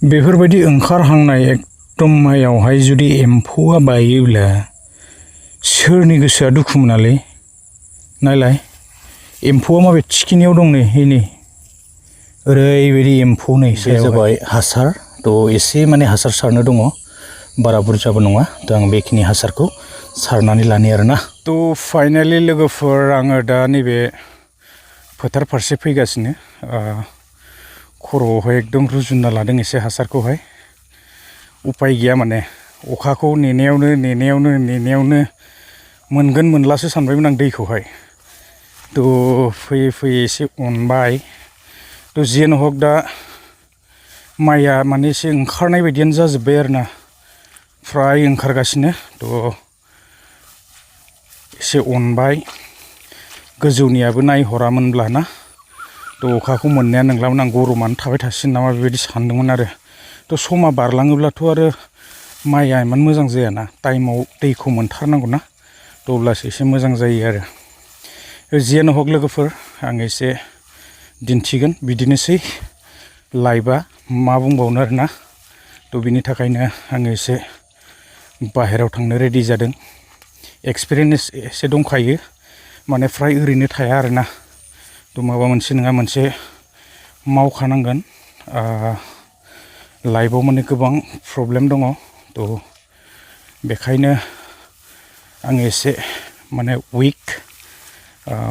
बेफोरबायदि ओंखारहांनाय एकदम माइयावहाय जुदि एम्फौआ बायोब्ला सोरनि गोसोआ दुखु मोनालै नायलाय एम्फौआ माबे थिखिनियाव दं नै ओरैबायदि एम्फौ नै जाबाय हासार थ' एसे माने हासार सारनो दङ बारा बुरजाबो नङा थ' आं बेखिनि हासारखौ सारनानै लानि आरोना थ' फाइनालि लोगोफोर आङो दा नैबे फोथार फारसे फैगासिनो खर'आवहाय एकदम रुजुनना लादों एसे हासारखौहाय उपाय गैया माने अखाखौ नेनायावनो मोनगोन मोनलासो सानबायमोन आं दैखौहाय थ' फैयै फैयै एसे अनबाय थ' जियानो हक दा माइया माने एसे ओंखारनाय बायदियानो जाजोब्बाय आरोना फ्राय ओंखारगासिनो थ' एसे अनबाय गोजौनियाबो नायहरामोनब्ला ना थ' अखाखौ मोननाया नंलामोन आं गरमानो थाबाय थासिगोन नामा बेबायदि सानदोंमोन आरो थ' समा बारलाङोब्लाथ' आरो माइया इमान मोजां जायाना टाइमाव दैखौ मोनथारनांगौ ना थ' अब्लासो एसे मोजां जायो आरो जियानो हक लोगोफोर आं एसे दिन्थिगोन बिदिनोसै लाइभआ मा बुंबावनो आरोना थ' बिनि थाखायनो आङो एसे बाहेरायाव थांनो रेडि जादों एक्सपिरियेन्स एसे दंखायो माने फ्राय ओरैनो थाया आरोना थ' माबा मोनसे नङा मोनसे मावखानांगोन लाइफआव माने गोबां प्रब्लेम दङ थ' बेखायनो आङो एसे माने उइक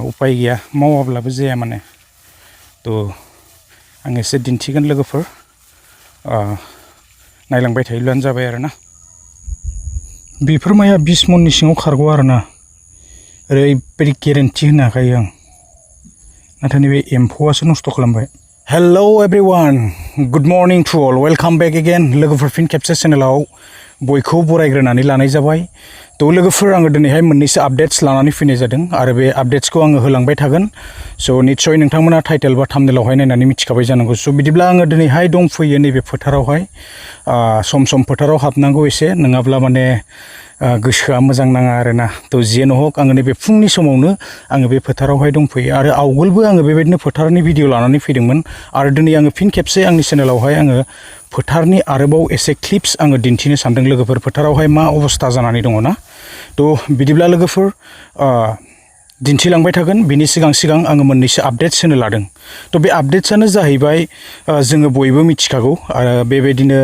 उपाय गैया मावाब्लाबो जाया माने थ' आं एसे दिन्थिगोन लोगोफोर नायलांबाय थायोब्लानो जाबाय आरोना बेफोर माइया 20 मननि सिङाव खारगौ आरोना ओरैबायदि गेरेन्टि होनो हाखायो आं नाथाय नैबे एम्फौआसो नस्थ' खालामबाय hello everyone good morning to all welcome back again लोगोफोर फिन खेबसे चेनेलाव बयखौ बरायग्रोनानै लानाय जाबाय थ' लोगोफोर आङो दिनैहाय मोननैसो आपडेट्स लानानै फैनाय जादों आरो बे आपडेट्सखौ आङो होलांबाय थागोन स' निस्सय नोंथांमोना टाइटेल बा थाम्बनेलावहाय नायनानै मिथिखाबाय जानांगौ स' बिदिब्ला आङो दिनैहाय दंफैयो नैबे फोथारावहाय सम सम फोथाराव हाबनांगौ एसे नङाब्ला माने गोसोआ मोजां नाङा आरोना थ' जियानो हक आङो नैबे फुंनि समावनो आङो बे फोथारावहाय दंफैयो आरो आवगोलबो आङो बेबायदिनो फोथारनि भिडिअ लानानै फैदोंमोन आरो दिनै आङो फिन खेबसे आंनि चेनेलावहाय आङो फोथारनि आरोबाव एसे क्लिप्स आङो दिन्थिनो सानदों लोगोफोर फोथारावहाय मा अबस्था जानानै दङ ना थ' बिदिब्ला लोगोफोर दिन्थिलांबाय थागोन बिनि सिगां आङो मोननैसो आपडेट्स होनो लादों थ' बे आपडेट्सआनो जाहैबाय जोङो बयबो मिथिखागौ आरो बेबायदिनो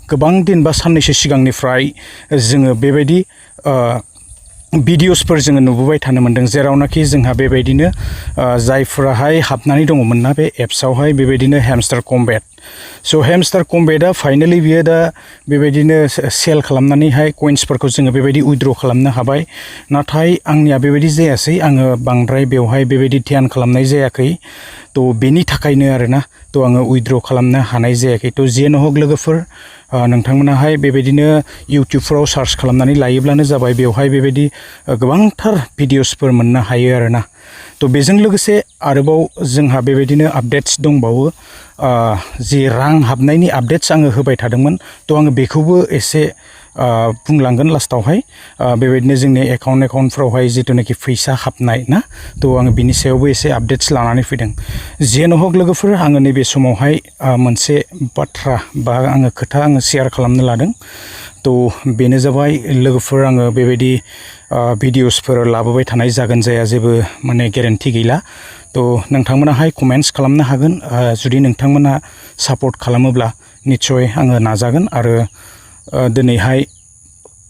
गोबां दिन बा साननैसो सिगांनिफ्राय जोङो बेबायदि भिडिअसफोर जोङो नुबोबाय थानो मोन्दों जेरावनाखि जोंहा बेबायदिनो जायफोराहाय हाबनानै दङमोन ना बे एप्सआवहाय बेबायदिनो हेमस्टार कम्बेट स' हेमस्टार कम्बेटआ फाइनेलि बियो दा बेबायदिनो सेल खालामनानैहाय कइन्सफोरखौ जोङो बेबायदि उइथड्र खालामनो हाबाय नाथाय आंनिया बेबायदि जायासै आङो बांद्राय बेवहाय बेबायदि ध्यान खालामनाय जायाखै थ' बेनि थाखायनो आरोना थ' आङो उइथड्र खालामनो हानाय जायाखै थ' जियानो हक लोगोफोर नोंथांमोनाहाय बेबायदिनो इउटिउबफोराव सार्च खालामनानै लायोब्लानो जाबाय बेवहाय बेबायदि गोबांथार भिडिअसफोर मोननो हायो आरोना थ' बेजों लोगोसे आरोबाव जोंहा बेबायदिनो आपडेट्स दंबावो जि रां हाबनायनि आपडेट्स आङो होबाय थादोंमोन थ' आङो बेखौबो एसे बुंलांगोन लास्टावहाय बेबायदिनो जोंनि एकाउन्टफ्रावहाय जिथुनाखि फैसा हाबनाय ना थ' आङो बिनि सायावबो एसे आपडेट्स लानानै फैदों जियानो हक लोगोफोर आङो नैबे समावहाय मोनसे बाथ्रा बा आङो खोथा आङो शेयार खालामनो लादों थ' बेनो जाबाय लोगोफोर आङो बेबायदि भिडिअसफोर लाबोबाय थानाय जागोन जाया जेबो माने गेरेन्टि गैला थ' नोंथांमोनाहाय कमेन्ट्स खालामनो हागोन जुदि नोंथांमोना सापर्ट खालामोब्ला निस्सय आङो नाजागोन आरो दिनैहाय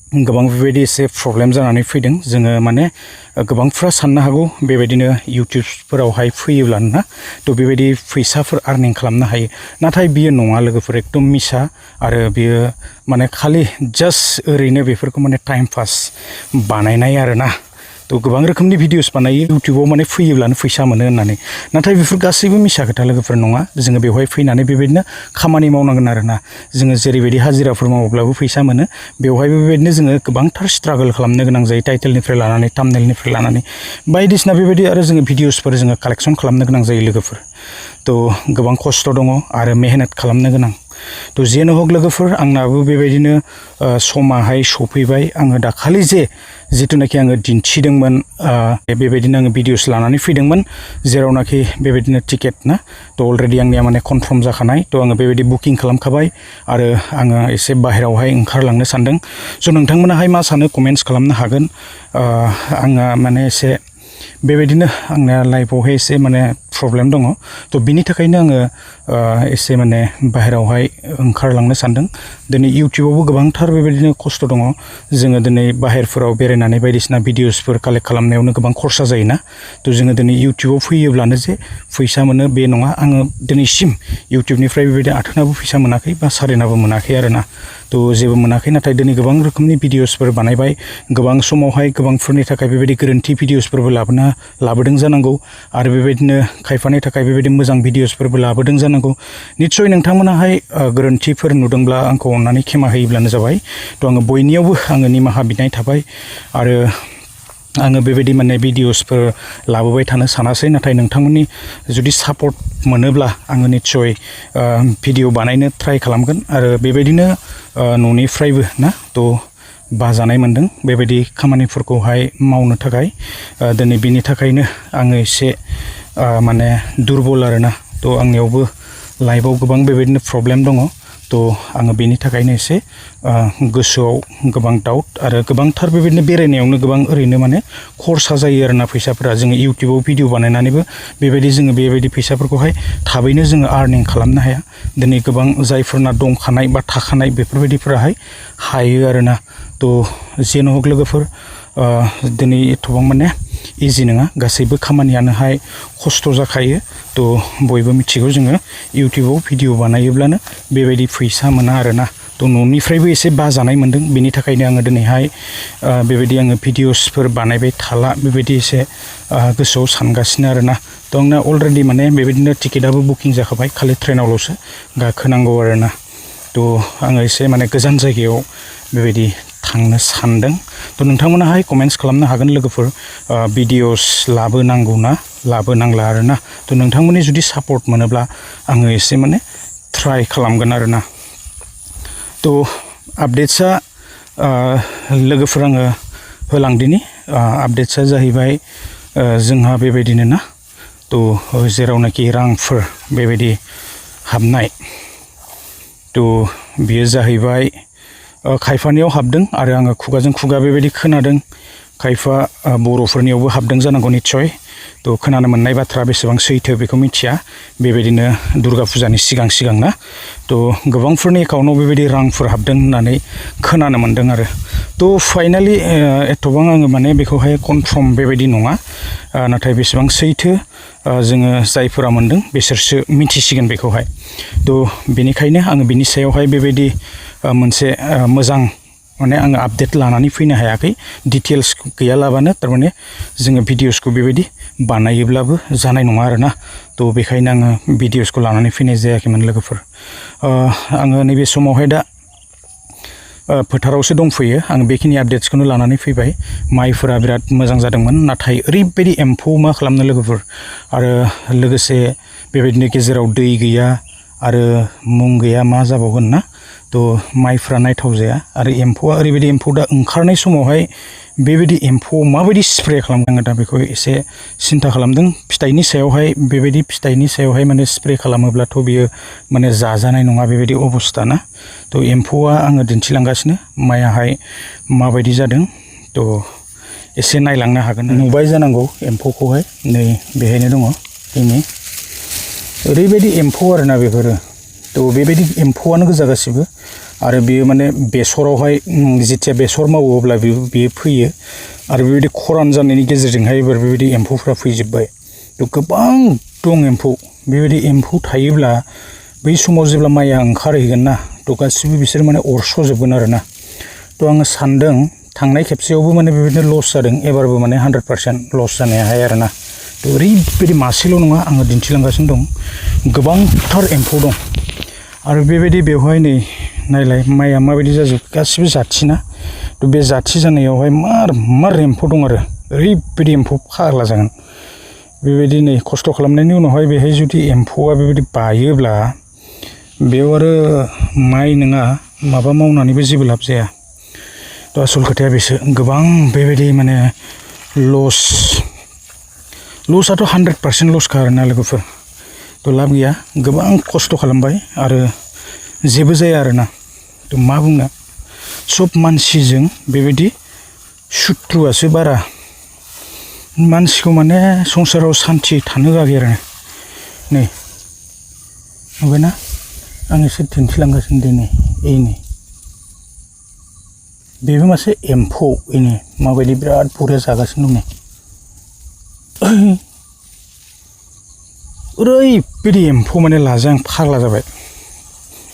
गोबां बेबायदि एसे प्रब्लेम जानानै फैदों जोङो माने गोबांफ्रा साननो हागौ बेबायदिनो इउटिउबफोरावहाय फैयोब्ला ना थ' बेबायदि फैसाफोर आर्निं खालामनो हायो नाथाय बियो नङा लोगोफोर एकदम मिसा आरो बियो माने खालि जास्ट ओरैनो बेफोरखौ माने टाइम पास बानायनाय आरोना थ' गोबां रोखोमनि भिडिअस बानायो इउटिउबाव माने फैयोब्लानो फैसा मोनो होननानै नाथाय बेफोर गासैबो मिसा खोथा लोगोफोर नङा जोङो बेवहाय फैनानै बेबायदिनो खामानि मावनांगोन आरोना जोङो जेरैबायदि हाजिराफोर मावोब्लाबो फैसा मोनो बेवहायबो बेबायदिनो जोङो गोबांथार स्ट्रागोल खालामनो गोनां जायो टाइटेलनिफ्राय लानानै थाम्बनेलनिफ्राय लानानै बायदिसिना बेबायदि आरो जोङो भिडिअसफोर जोङो कालेक्सन खालामनो गोनां जायो लोगोफोर थ' गोबां खस्थ' दङ आरो मेहनत खालामनो गोनां तो जेनो हक लोगोफोर आंनाबो बेबायदिनो समाहाय सफैबाय आङो दाखालि जिथुनाखि आङो दिन्थिदोंमोन बेबायदिनो आङो भिडिअस लानानै फैदोंमोन जेरावनाखि बेबायदिनो टिकेट ना तो अलरेडि आंनिया माने कनफार्म जाखानाय तो आङो बेबायदि बुकिं खालामखाबाय आरो आङो एसे बाहेरायावहाय ओंखारलांनो सानदों स' नोंथांमोनाहाय मा सानो कमेन्ट्स खालामनो हागोन आङो माने एसे बेबायदिनो आंना लाइफआवहाय एसे माने प्रब्लेम दङ तो बिनि थाखायनो आङो एसे माने बाहेरायावहाय ओंखारलांनो सानदों दिनै इउटिउबावबो गोबांथार बेबायदिनो खस्थ' दङ जोङो दिनै बाहेरफोराव बेरायनानै बायदिसिना भिडिअसफोर कालेक्ट खालामनायावनो गोबां खरसा जायोना तो जोङो दिनै इउटिउबाव फैयोब्लानो जे फैसा मोनो बे नङा आङो दिनैसिम इउटिउबनिफ्राय बेबायदि आथोनाबो फैसा मोनाखै बा सारेनाबो मोनाखै आरोना तो जेबो मोनाखै नाथाय दिनै गोबां रोखोमनि भिडिअसफोर बानायबाय गोबां समावहाय गोबांफोरनि थाखाय बेबायदि गोरोन्थि भिडिअसफोरबो लाबोदों जानांगौ आरो बेबायदिनो खायफानि थाखाय बेबायदि मोजां भिडिअसफोरबो लाबोदों जानांगौ निस्सय नोंथांमोनाहाय गोरोन्थिफोर नुदोंब्ला आंखौ अननानै क्षमा होयोब्लानो जाबाय तो आङो बयनियावबो आङो निमाहा बिनाय थाबाय आरो आङो बेबायदि माने भिडिअसफोर लाबोबाय थानो सानासै नाथाय नोंथांमोननि जुदि सापर्ट मोनोब्ला आङो निस्सय भिडिअ बानायनो ट्राइ खालामगोन आरो बेबायदिनो न'निफ्रायबो ना तो बाजानाय मोनदों बेबायदि खामानिफोरखौहाय मावनो थाखाय दिनै बिनि थाखायनो आङो एसे माने दुरबल आरोना तो आंनियावबो लाइफआव गोबां बेबायदिनो प्रब्लेम दङ तो आङो बेनि थाखायनो एसे गोसोआव गोबां डाउट आरो गोबांथार बेबायदिनो बेरायनायावनो गोबां ओरैनो माने खरसा जायो आरोना फैसाफोरा जोङो इउटिउबाव भिडिअ बानायनानैबो जोङो बेबायदि फैसाफोरखौहाय थाबैनो जोङो आर्निं खालामनो हाया दिनै गोबां जायफोरना दंखानाय बा थाखानाय बेफोरबायदिफोराहाय हायो आरोना तो जेन' हक लोगोफोर दिनै एथबां माने इजि नङा गासैबो खामानियानोहाय खस्थ' जाखायो तो बयबो मिथिगौ जोङो इउटिउबाव भिडिअ बानायोब्लानो बेबायदि फैसा मोना आरोना तो न'निफ्रायबो एसे बाजानाय मोनदों बिनि थाखायनो आङो दिनैहाय बेबायदि आङो भिडिअसफोर बानायबाय थाला बेबायदि एसे गोसोआव सानगासिनो आरोना तो आंना अलरेडि माने बेबायदिनो टिकेटआबो बुकिं जाखाबाय खालि ट्रेनावल'सो गाखोनांगौ आरोना तो आङो एसे माने गोजान जायगायाव बेबायदि थांनो सानदों तो नोंथांमोनाहाय कमेन्ट्स खालामनो हागोन लोगोफोर भिडिअस लाबोनांगौना लाबोनांला आरोना तो नोंथांमोननि जुदि सापर्ट मोनोब्ला आङो एसे माने ट्राइ खालामगोन आरोना तो आपडेट्सआ लोगोफोर आङो होलांदिनि आपडेट्सआ जाहैबाय जोंहा बेबायदिनो ना तो जेरावनाखि रांफोर बेबायदि हाबनाय तो बियो जाहैबाय खायफानियाव हाबदों आरो आङो खुगाजों खुगा बेबायदि खोनादों खायफा बर'फोरनियावबो हाबदों जानांगौ निस्सय तो खोनानो मोननाय बाथ्रा बेसेबां सैथो बेखौ मिथिया बेबायदिनो दुर्गा फुजानि सिगां ना तो गोबांफोरनि एकाउन्टाव बेबायदि रांफोर हाबदों होननानै खोनानो मोनदों आरो तो फाइनालि एथबां आङो माने बेखौहाय कनफार्म बेबायदि नङा नाथाय बेसेबां सैथो जोङो जायफोरा मोनदों बिसोरसो मिथिसिगोन बेखौहाय तो बेनिखायनो आङो बिनि सायावहाय बेबायदि मोनसे मोजां माने आङो आपडेट लानानै फैनो हायाखै डिटेल्स गैयालाबानो थारमाने जोङो भिडिअसखौ बेबायदि बानायोब्लाबो जानाय नङा आरोना तो बेखायनो आङो भिडिअसखौ लानानै फैनाय जायाखैमोन लोगोफोर आङो नैबे समावहाय दा फोथारावसो दंफैयो आं बेखिनि आपडेट्सखौनो लानानै फैबाय माइफोरा बिराद मोजां जादोंमोन नाथाय ओरैबायदि एम्फौ मा खालामनो लोगोफोर आरो लोगोसे बेबायदिनो गेजेराव दै गैया आरो मुं गैया मा जाबावगोन ना तो माइफ्रा नायथाव जाया आरो एम्फौआ ओरैबायदि एम्फौ दा ओंखारनाय समावहाय बेबायदि एम्फौ माबायदि स्प्रे खालामगोन आङो दा बेखौ एसे सिन्था खालामदों फिथाइनि सायावहाय माने स्प्रे खालामोब्लाथ' बियो माने जाजानाय नङा बेबायदि अबस्था ना तो एम्फौआ आङो दिन्थिलांगासिनो माइयाहाय माबायदि जादों तो एसे नायलांनो हागोन नुबाय जानांगौ एम्फौखौहाय नै बेहायनो दङ दिनै ओरैबायदि एम्फौ आरोना बेफोरो तो बेबायदि एम्फौआनो गोजा गासिबो आरो बेयो माने बेसरावहाय जेथिया बेसर मावो अब्ला बेयो फैयो आरो बेबायदि खरान जानायनि गेजेरजोंहाय एबार बेबायदि एम्फौफ्रा फैजोब्बाय तो गोबां दं एम्फौ बेबायदि एम्फौ थायोब्ला बै समाव जेब्ला माइया ओंखारहैगोन ना तो गासिबो बिसोर माने अरस'जोबगोन आरोना तो आङो सानदों थांनाय खेबसेयावबो माने बेबायदिनो लस जादों एबारबो माने 100% लस जानायाहाय आरोना तो ओरैबायदि मासेल' नङा आङो दिन्थिलांगासिनो दं गोबांथार एम्फौ दं आरो बेबायदि बेवहाय नै नायलाय माइया माबायदि जाजोब गासिबो जाथिना तो बे जाथि जानायावहाय मार एम्फौ दं आरो ओरैबायदि एम्फौ फाग्ला जागोन बेबायदि नै खस्थ' खालामनायनि उनावहाय बेहाय जुदि एम्फौआ बेबायदि बायोब्ला बेयाव आरो माइ नङा माबा मावनानैबो जेबो लाब जाया थ' आसल खोथाया बेसो गोबां बेबायदि माने लसआथ' 100% लसखा आरोना लोगोफोर थ' लाब गैया गोबां खस्थ' खालामबाय आरो जेबो जाया आरोना थ' मा बुंनो सब मानसिजों बेबायदि सुथ्रुआसो बारा मानसिखौ माने संसाराव सान्थि थानो होआखै आरो नै नुबायना आं एसे दिन्थिलांगासिनो दे नै बेबो मासे एम्फौ इनि माबायदि बिराद बरिया जागासिनो दं नै ओरैबायदि एम्फौ माने लाजा आं फाग्ला जाबाय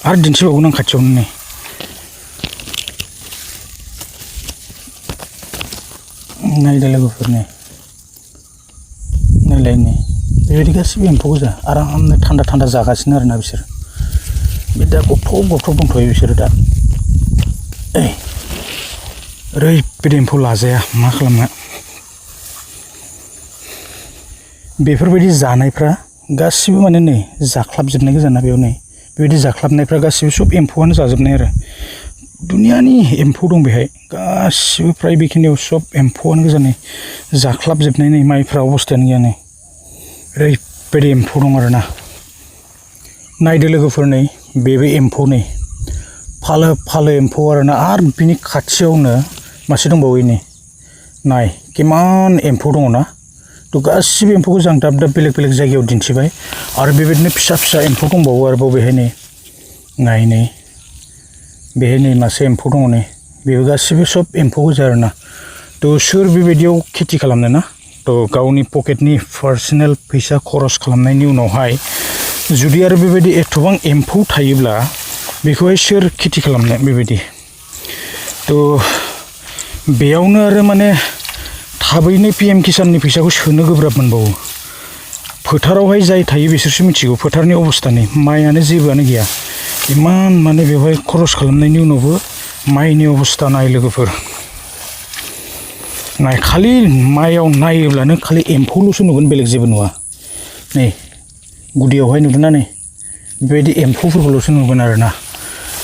आरो दिन्थिबावगोन आं खाथियावनो नै नायदो लोगोफोर नै नायलाय नै बेबायदि गासिबो एम्फौ गोजा आरामनो थान्दा थान्दा जागासिनो आरोना बिसोर बे दा गथब दंथ'यो बिसोरो दा ओरैबायदि एम्फौ लाजाया मा खालामनो बेफोरबायदि जानायफ्रा गासिबो माने नै जाख्लाबजोबनाय गोजाना बेयाव नै बेबायदि जाख्लाबनायफ्रा गासिबो सब एम्फौआनो जाजोबनाय आरो दुनियानि एम्फौ दं बेहाय गासिबो फ्राय बेखिनियाव सब एम्फौआनो गोजा नै जाख्लाबजोबनाय नै माइफ्रा अबस्थायानो गैया नै ओरैबायदि एम्फौ दं आरोना नायदो लोगोफोर नै बेबो एम्फौ नै फालो एम्फौ आरोना आरो बिनि खाथियावनो मासे दंबावो नै नाय किमान एम्फौ दङ ना थ' गासिबो एम्फौखौ जों दाब दाब बेलेग बेलेग जायगायाव दिन्थिबाय आरो बेबायदिनो फिसा फिसा एम्फौ दंबावो आरोबाव बेहाय नै नाय नै बेहाय नै मासे एम्फौ दङ नै बेबो गासिबो सब एम्फौ गोजा आरोना थ' सोर बेबायदियाव खेथि खालामनो ना थ' गावनि पकेटनि पार्सनेल फैसा खरस खालामनायनि उनावहाय जुदि आरो बेबायदि एथबां एम्फौ थायोब्ला बेखौहाय सोर खेथि खालामनो बेबायदि थ' बेयावनो आरो माने थाबैनो PM किसाननि फैसाखौ सोनो गोब्राब मोनबावो फोथारावहाय जाय थायो बिसोरसो मिथिगौ फोथारनि अबस्थानि माइआनो जेबोआनो गैया इमान माने बेवहाय खरस खालामनायनि उनावबो माइनि अबस्था नाय लोगोफोर नाय खालि माइयाव नायोब्लानो खालि एम्फौल'सो नुगोन बेलेग जेबो नुवा नै गुदियावहाय नुदोंना नै बेबायदि एम्फौफोरखौल'सो नुगोन आरोना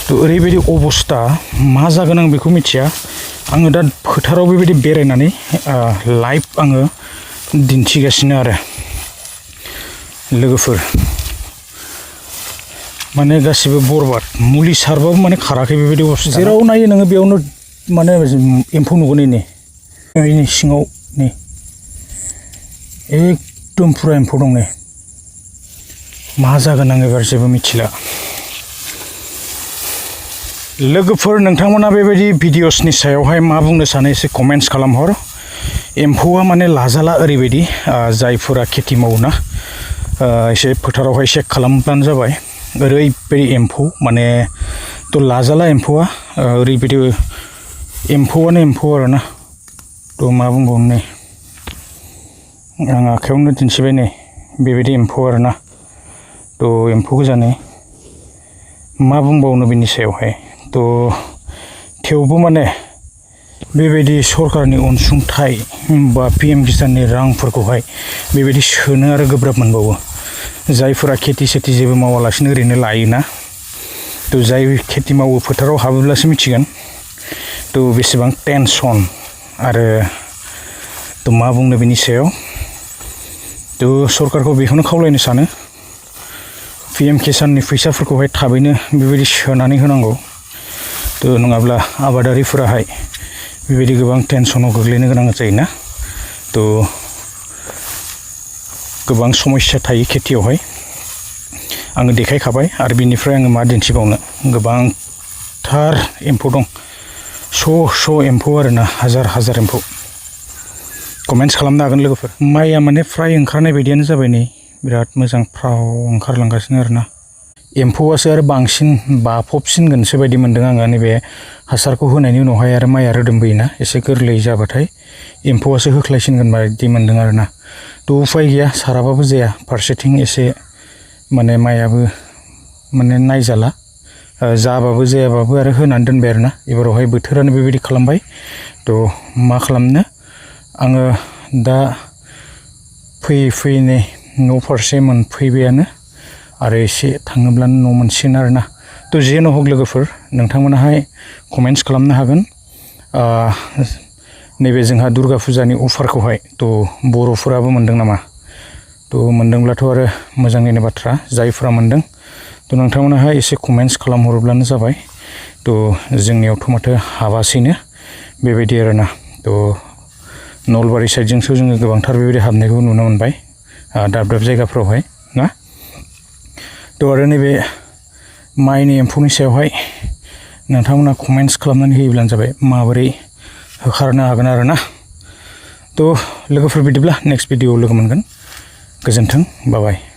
थ' ओरैबायदि अबस्था मा जागोन आं बेखौ मिथिया आङो दा फोथाराव बेबायदि बेरायनानै लाइभ आङो दिन्थिगासिनो आरो लोगोफोर माने गासिबो बरबाद मुलि सारबाबो माने खाराखै बेबायदि अबस्था जेराव नायो नोङो बेयावनो माने एम्फौ नुगोन नै सिङाव नै एकदम फुरा एम्फौ दं नै मा जागोन आं एबार जेबो मिथिला लोगोफोर नोंथांमोना बेबायदि भिडिअसनि सायावहाय मा बुंनो सानो एसे कमेन्ट्स खालामहर एम्फौआ माने लाजाला ओरैबायदि जायफोरा खेथि मावोना एसे फोथारावहाय चेक खालामब्लानो जाबाय ओरैबायदि एम्फौ माने थ' लाजाला एम्फौआ ओरैबायदि एम्फौआनो एम्फौ आरोना थ' मा बुंबावनो नै आं आखायावनो दिन्थिबाय नै बेबायदि एम्फौ आरोना थ' एम्फौ गोजानै मा बुंबावनो बिनि सायावहाय थ' थेवबो माने बेबायदि सरकारनि अनसुंथाइ बा PM किसाननि रांफोरखौहाय बेबायदि सोनो आरो गोब्राब मोनबावो जायफोरा खेथि सेथि जेबो मावालासिनो ओरैनो लायोना थ' जाय खेथि मावो फोथाराव हाबोब्लासो मिथिगोन थ' बेसेबां टेनसन आरो थ' मा बुंनो बिनि सायाव थ' सरकारखौ बेखौनो खावलायनो सानो PM किसाननि फैसाफोरखौहाय थाबैनो बेबायदि सोनानै होनांगौ थ' नङाब्ला आबादारिफोराहाय बेबायदि गोबां टेनसनाव गोग्लैनो गोनां जायोना थ' गोबां समस्या थायो खेथियावहाय आङो देखायखाबाय आरो बिनिफ्राय आङो मा दिन्थिबावनो गोबांथार एम्फौ दं श' एम्फौ आरोना हाजार एम्फौ कमेन्ट्स खालामनो हागोन लोगोफोर माइया माने फ्राय ओंखारनाय बायदियानो जाबाय नै बिराद मोजां फ्राव ओंखारलांगासिनो आरोना एम्फौआसो आरो बांसिन बाफबसिनगोनसो बायदि मोन्दों आङो नैबे हासारखौ होनायनि उनावहाय आरो माइया रोदोमबोयोना एसे गोरलै जाबाथाय एम्फौआसो होख्लायसिनगोन बायदि मोन्दों आरोना थ' उफाय गैया साराबाबो जाया फारसेथिं एसे माने माइयाबो माने नायजाला जाबाबो जायाबाबो आरो होनानै दोनबाय आरोना एबारावहाय बोथोरानो बेबायदि खालामबाय थ' मा खालामनो आङो दा फैयै नै न' फारसे मोनफैबायानो आरो एसे थाङोब्लानो न' मोनसिगोन आरोना। थ' जेनो हक लोगोफोर नोंथांमोनाहाय कमेन्ट्स खालामनो हागोन नैबे जोंहा दुर्गा फुजानि अफारखौहाय थ' बर'फोराबो मोनदों नामा। थ' मोनदोंब्लाथ' आरो मोजांनिनो बाथ्रा, जायफोरा मोनदों थ' नोंथांमोनाहाय एसे कमेन्ट्स खालामहरोब्लानो जाबाय। थ' जोंनियावथ' माथो हाबासैनो बेबायदि आरोना। थ' नलबारि साइडजोंसो जोङो गोबांथार बेबायदि हाबनायखौ नुनो मोनबाय दाब दाब जायगाफ्रावहाय ना। थ' आरो नैबे माइनि एम्फौनि सायावहाय नोंथांमोना कमेन्ट्स खालामनानै होयोब्लानो जाबाय, माबोरै होखारनो हागोन आरोना। थ' लोगोफोर बिदिब्ला नेक्स्ट भिडिअआव लोगो मोनगोन। गोजोन्थों, बाय बाय।